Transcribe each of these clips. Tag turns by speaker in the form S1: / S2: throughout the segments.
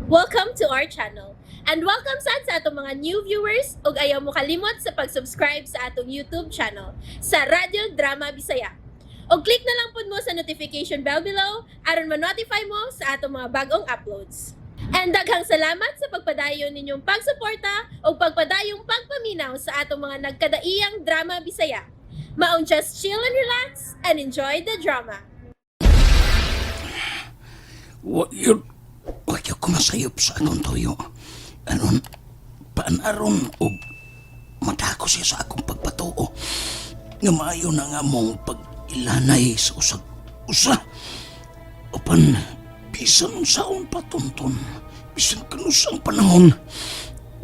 S1: Welcome to our channel. And welcome sad sa atong mga new viewers ug ayaw mo kalimot sa pag-subscribe sa atong YouTube channel sa Radyo Drama Bisaya. Og click na lang pud mo sa notification bell below aron ma-notify mo sa atong mga bagong uploads. And daghang salamat sa pagpadayon ninyong pagsuporta ug pagpadayong pagpaminaw sa atong mga nagkadaiyang drama Bisaya. Maong just chill and relax and enjoy the drama.
S2: Wa yun. Wa gyud ko masayop sa akong tuyo. Aron, paanaron og madako siya sa akong pagpatuo. Nga maayo na nga mong pag-ilanay sa usag usa. Upan, bisan saon patunton, bisan kanusang panahon,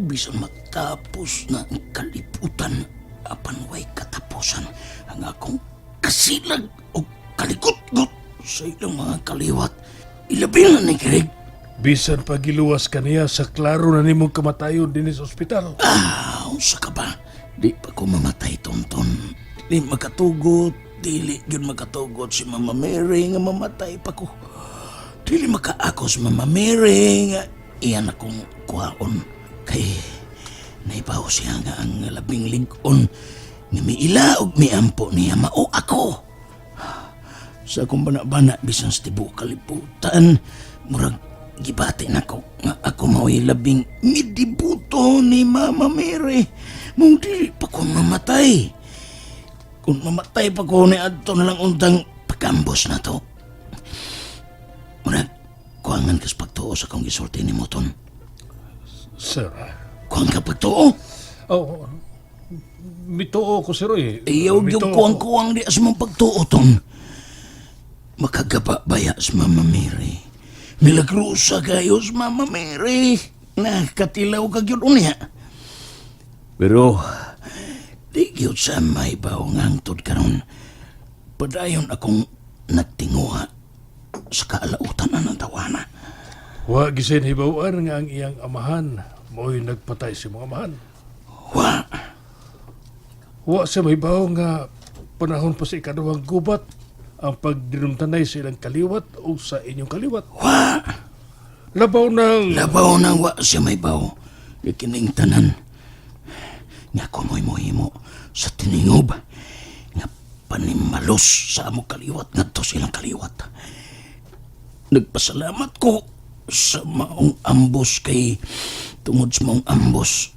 S2: bisan matapos na ang kalibutan, apan way katapusan ang akong kasilag o kalikot-got sa ilang mga kaliwat. Ilabi na ni Greg.
S3: Bisan pagiluwas kaniya sa klaro na nimong kamatayon dinhi sa ospital.
S2: Ah, unsa ka ba? Di pa ko mamatay, Tonton. Di makatugot, dili gyud makatugot si Mama Mary nga mamatay pa ko. Dili makaako si Mama Mary nga iyan akong kuhaon. Kay naibaw siya nga ang labing lig-on nga miila og miampo niya mao ako. Sa akong bana-bana bisan sa tibuok kalibutan, murag gibati nako nga ako mao'y labing midibuto ni Mama Mary. Mong dili pa ko mamatay. Kung mamatay pa ko ni adto na lang untang pagkambos na to. Murag kuangan kas pagtuo sa akong gisulti ni Moton.
S3: Sir.
S2: Kuang ka pagtuo?
S3: Oh, mituo ko, sir, eh.
S2: Iyaw yung
S3: Mituo ko.
S2: kuwang-kuwang di as mong pagtuo, Ton. Makagaba baya sa Mama Mary. Milagrosa kayo sa Mama Mary. Nakatilaw ka gyud unya. Pero, di gyud sa may nga hangtod karon. Padayon akong nagtinguha sa kaalautan na ng tawana.
S3: Wa gisin hibaw-an nga ang iyang amahan mao'y nagpatay sa imong amahan.
S2: Wa.
S3: Wa siya mahibaw nga panahon pa sa ikaduhang gubat ang pagdinumtanay sa ilang kaliwat o sa inyong kaliwat.
S2: Wa.
S3: Labaw ng
S2: Labaw nang wa siya may baw. Kining tanan. Nga ko mo'y mohimo sa tiningob. Nga panimalos sa amo kaliwat ngadto sa ilang kaliwat. Nagpasalamat ko sa maong ambos kay tungod sa maong ambos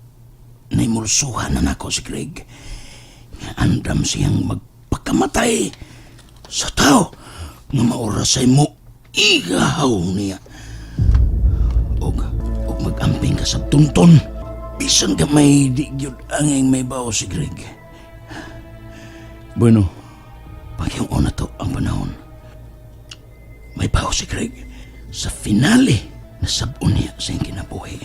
S2: naimulsuhan na nako si Greg. Nga andam siyang magpakamatay sa tao nga maorasay mo igahaw niya og og magamping ka sa tunton bisan gamay di gyud angay may bawo si Greg. Bueno, pagyong na to ang panahon. May bawo si Greg sa finale na sabon niya sa iyang kinabuhi.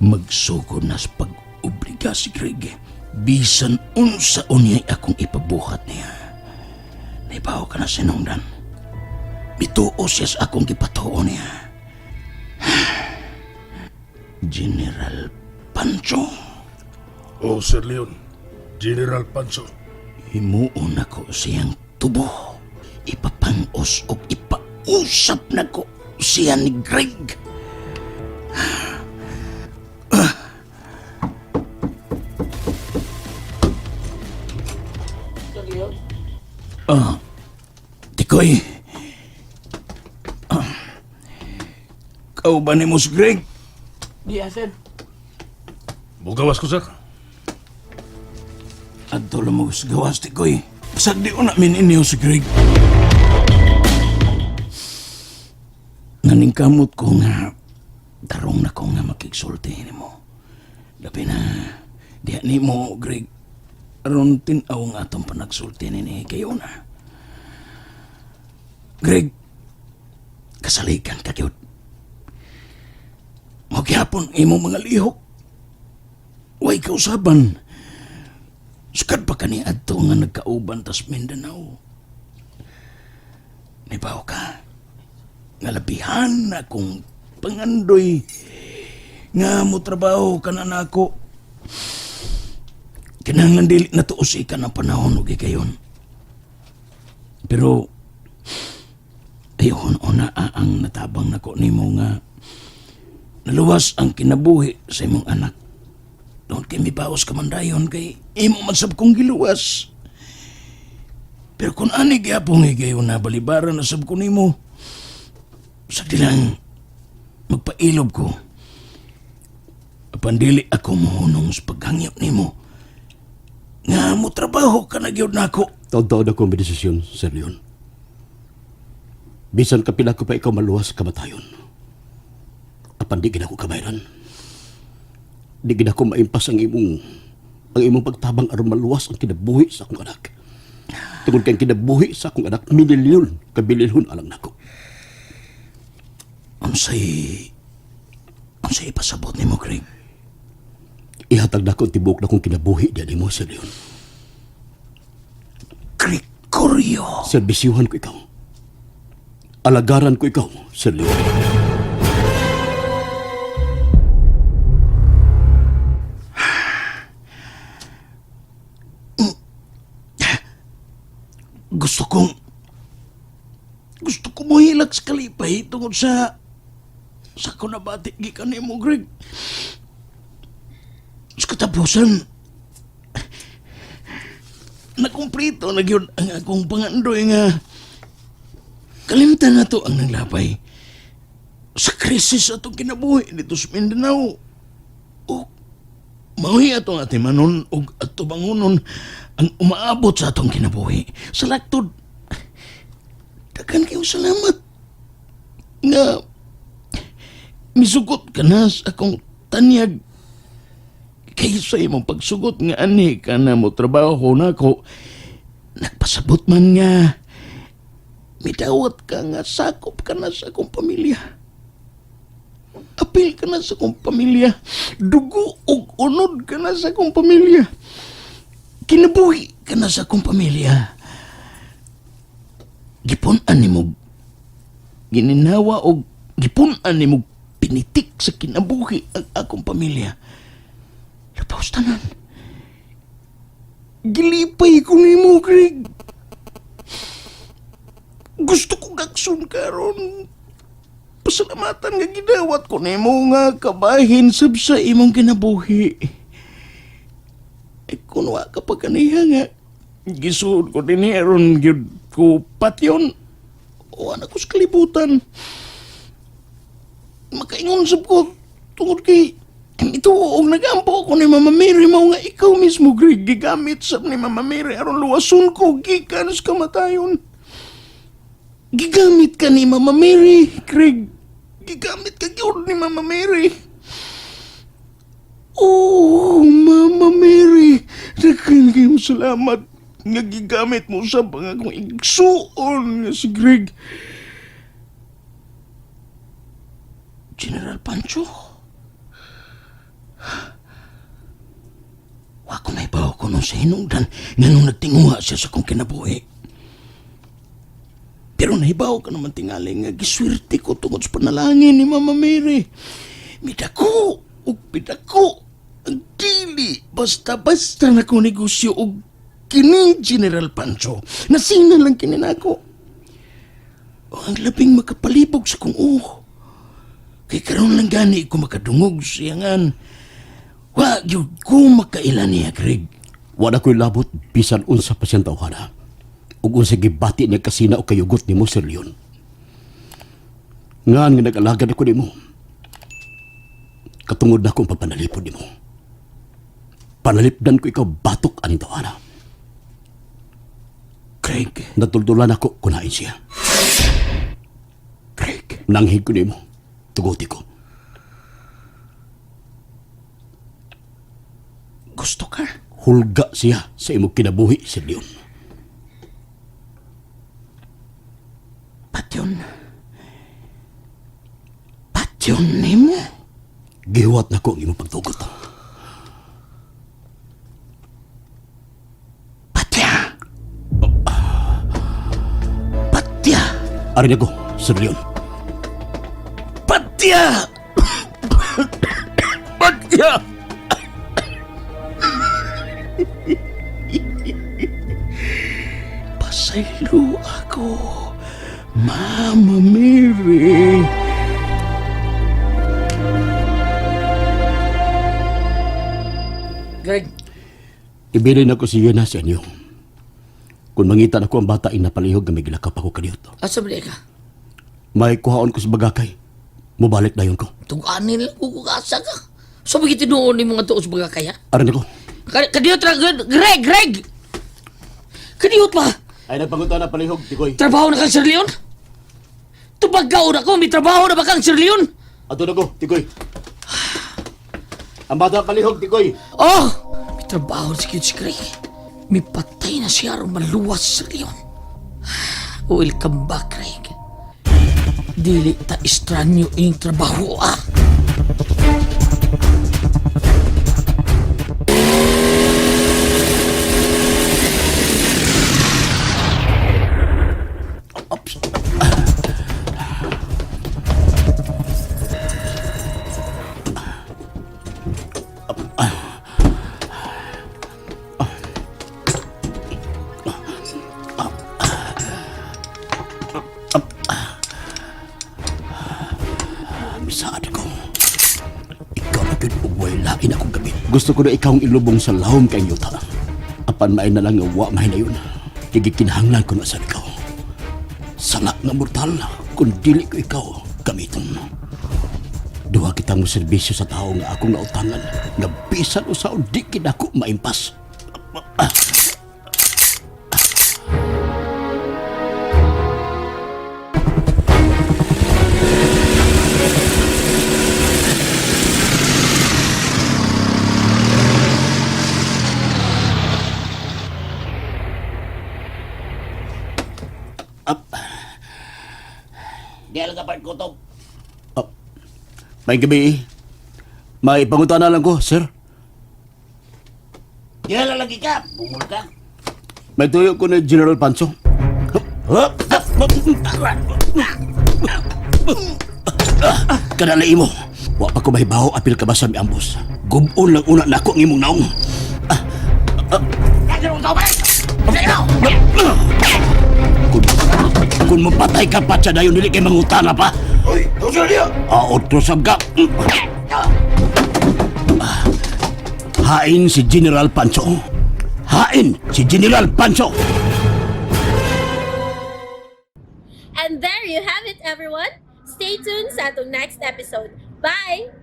S2: Magsugod na sa pag-obliga si Greg. Bisan unsa unyay akong ipabuhat niya. Naibaw ka na sinungdan. Mituo siya sa akong gipatuo niya. General Pancho.
S3: Oh, Sir Leon. General Pancho.
S2: Himuon nako siyang tubo. Ipapangos o ipausap nako siya ni Greg. Ah, Tikoy. Ah, kauban ni mo si Greg?
S4: Di, sir.
S3: Mugawas ko, sir.
S2: Adto lang mo sa gawas, Tikoy. Pasag di na min inyo si Greg. Naningkamot ko nga, tarong na ko nga makigsulti ni mo. Labi na, diha ni mo, Greg. Aron tin-aw nga atong panagsulti ni ni kayo na. Greg, kasaligan ka gyud. Mao gihapon imong mga lihok. Way kausaban. Sukad pa kani adto nga nagkauban tas Mindanao. Nibaw ka. Nga labihan akong pangandoy nga mo trabaho ka na nako. Kinahanglan dili na tuusikan ang panahon og higayon. Pero Ayun, una ang natabang nako nimo nga naluwas ang kinabuhi sa imong anak. Doon kay mibaos ka man dayon kay imo man sab kong giluwas. Pero kung ani gyapon higayon na balibaran na sab ko nimo, sa dilang magpailob ko. Apan dili ako mohunong sa paghangyo nimo. Nga mo trabaho ka na gyud nako.
S4: Taon-taon ako may desisyon, Sir Leon. Bisan kapila ko pa ikaw maluwas kamatayon. Apan di gid ako kabayran. Di gid ako maimpas ang imong pagtabang aron maluwas ang kinabuhi sa akong anak. Tungod kay ang kinabuhi sa akong anak, mililyon kabililhon alang nako.
S2: Unsay unsay ipasabot nimo, Greg?
S4: Ihatag nako ang tibuok nakong kinabuhi diyan nimo, Sir Leon.
S2: Gregorio.
S4: Serbisyuhan ko ikaw. Alagaran ko ikaw, Sir Leon.
S2: Gusto ko mohilak sa kalipay tungod sa ko nabati gikan nimo, Greg. Sa katapusan, nakumplito na gyud ang akong pangandoy nga kalimtan na to ang nanglapay sa krisis atong kinabuhi dito sa Mindanao. O mao'y atong atimanon og atubangonon ang umaabot sa atong kinabuhi. Sa laktod, daghan kayong salamat nga misugot ka na sa akong tanyag kaysa imong pagsugot nga ani ka na mo trabaho nako. Nagpasabot man nga midawat ka nga sakop ka na sa akong pamilya, apil ka na sa akong pamilya, dugo ug unod ka na sa akong pamilya, kinabuhi ka na sa akong pamilya. Gipun-an nimo gininawa og gipun-an nimo pinitik sa kinabuhi ang akong pamilya. Labaw sa tanan, gilipay ko nimo, Greg. Gusto ko gakson karon. Pasalamatan nga gidawat ko nimo nga kabahin sab sa imong kinabuhi. Eh, kun wa ka pa kaniha nga gisuod ko dinhi aron gyud ko patyon, wa na ko sa kalibutan. Makaingon sab ko tungod kay ito og nagampo ko ni Mama Mary mao nga ikaw mismo, Greg, gigamit sab ni Mama Mary aron luwason ko gikan sa kamatayon. Gigamit ka ni Mama Mary, Greg. Gigamit ka gyud ni Mama Mary. Oh, Mama Mary, daghan kayong salamat nga gigamit mo sa ang akong igsuon nga si Greg. General Pancho. Wa ko nahibaw ko nung sa hinungdan nga nung nagtinguha siya sa akong kinabuhi. Pero nahibaw ka naman tingali nga giswerte ko tungod sa panalangin ni Mama Mary. Midako ug pidako ang dili basta-basta na ko negosyo og kining General Pancho. Nasina lang kini nako. O ang labing makapalibog sa kong uho. Kay karon lang gani ko makadungog siyangan. Wa gyud ko makaila niya, Greg.
S4: Wala ko'y labot bisan unsa pa siyang tawhana. Ug unsa gibati niya kasina o kayugot nimo, Sir Leon. Ngan nga nag-alagad ako nimo. Katungod na akong pagpanalipod nimo. Panalipdan ko ikaw batok aning tawhana.
S2: Greg,
S4: Natuldulan ako kunain siya.
S2: Greg.
S4: Nanghig ko nimo. Tuguti ko.
S2: Gusto ka?
S4: Hulga siya sa imong kinabuhi, Sir Leon.
S2: Patyon. Patyon nimo.
S4: Gihuwat na ko ang imong pagtugot.
S2: Patya. Patya.
S4: Arin ako, Sir Leon.
S2: Patya. Patya. Pasaylo ako. Mama Mary.
S5: Greg,
S4: Ibilin ako si Yena sa inyo. Kung mangita na ko ang bata, inapalihog nga may gilakap ako kaniyot.
S5: asa ba ka?
S4: May kuhaon ko sa bagakay. Mubalik na yun ko.
S5: Tuganin lang ko kung asa ka. So, bagay tinuon ni mga tuos baga kaya?
S4: Aran ako.
S5: Kadiyot ra, Greg, Greg! Kadiyot ba?
S4: Ay, nagpangunta na palihog, Tikoy.
S5: Trabaho na kang Sir Leon? Tubagaw na ko, may trabaho na ba kang Sir Leon?
S4: Ato na ko, Tikoy. Ang bata palihog, Tikoy.
S5: Oh! May trabaho si cute si Greg. May patay na siya aron maluwas si Sir Leon. Welcome back, Greg. Dili ta estranyo inyong trabaho, ah!
S4: Ops. Misaad ko. Ikaw na gyud og way lain akong gamit. Gusto ko na ikaw ang ilubong sa lahom kay yuta. Apan maay na lang nga wa mahinayon. Kay gikinahanglan ko na sa ikaw. Sala nga mortal kung dili ko ikaw gamiton. Duha kitang serbisyo sa tao nga akong nautangan nga bisan usaon di kinako maimpas.
S2: Di ka part ko to.
S4: May gabi. May pangutana lang ko, sir.
S2: Di lang lagi ka. Bungol ka.
S4: May tuyo ko ni General Pancho. Kanala imo. Wa pa ko mahibaw apil ka ba sa miambos. Gubon lang una nako ang imong naong. Kung, kung mapatay ka pa siya dayon dili kay mangutana pa.
S2: Uy, tuso niyo.
S4: Ah, otro sab ka. Hain si General Pancho. Hain si General Pancho.
S1: And there you have it, everyone. Stay tuned sa atong next episode. Bye!